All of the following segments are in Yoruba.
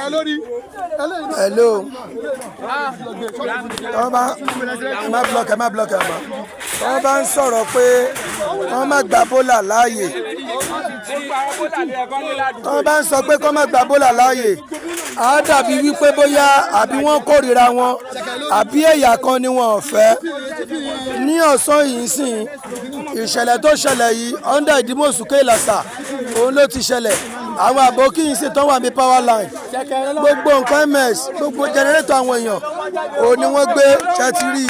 Hello. Wọ́n bá ẹ má block, ẹ má block, ẹ má. Wọ́n bá ń sọ̀rọ̀ pé wọ́n má gba bólà láàyè. Wọ́n bá ń sọ pé kọ́ má gba bólà láàyè. Á dàbí wípé bóyá àbí wọ́n kórìíra wọn, àbí ẹ̀yà kan ni wọn ò fẹ́. Ní ọ̀sán yìí sìn, ìṣẹ̀lẹ̀ tó ṣẹlẹ̀ yìí under Ìdímọ̀sù Ìlàsà, òun ló ti ṣẹlẹ̀. Àwọn àbókí yìí sì tán wà ní power line. Gbogbo nǹkan ms, gbogbo generator àwọn èèyàn, òun ni wọ́n gbé. Ṣẹ́tìrì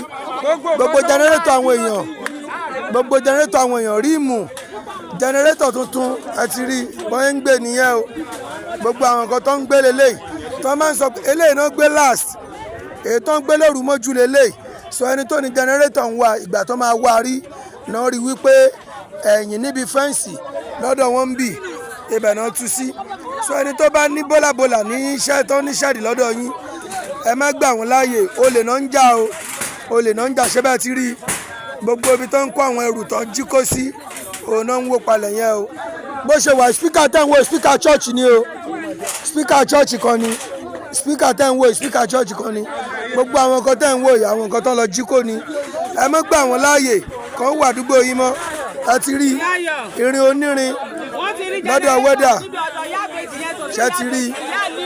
gbogbo generator àwọn èèyàn, gbogbo generator àwọn èèyàn, ríìmù generator tuntun, ẹ ti rí bọ́n ń gbé nìyẹn o. Gbogbo àwọn nǹkan tó ń gbé lélẹ́yìí tó máa ń sọ pé eléyìí náà gbé last, èyí tó ń gbé lóru mọ́jú lélẹ́yìí. Sọ ẹni tó ní generator ń wá, ìgbà tó máa wá rí náà rí wípé ẹ̀yìn níbi fence lọ́dọ̀ wọn ń bì, ibẹ̀ náà tú sí. Sọ ẹni tó bá ní bólàbólà ní iṣẹ́ tó ní shed lọ́dọ̀ yín, ẹ má gbà wọ́n láàyè. Olè náà ń jà o, olè náà ń jà. Ṣé bẹ́ẹ̀ ti rí gbogbo ibi tó ń kó àwọn ẹrù tó ń jí kó sí, òun náà ń wó palẹ̀ yẹn o. Bó ṣe wà, speaker tẹ́ ń wo, speaker church ni o, speaker church kan ni. Speaker tẹ́ ń wo, speaker church kan ni. Gbogbo àwọn nǹkan tẹ́ ń wo yìí, àwọn nǹkan tó ń lọ jí kó ni. Ẹ má gbà wọ́n láàyè kàn wà àdúgbò yín mọ́. Ẹ ti rí irin onírin lọ́dọ̀ wẹ́dà, ṣe ti rí?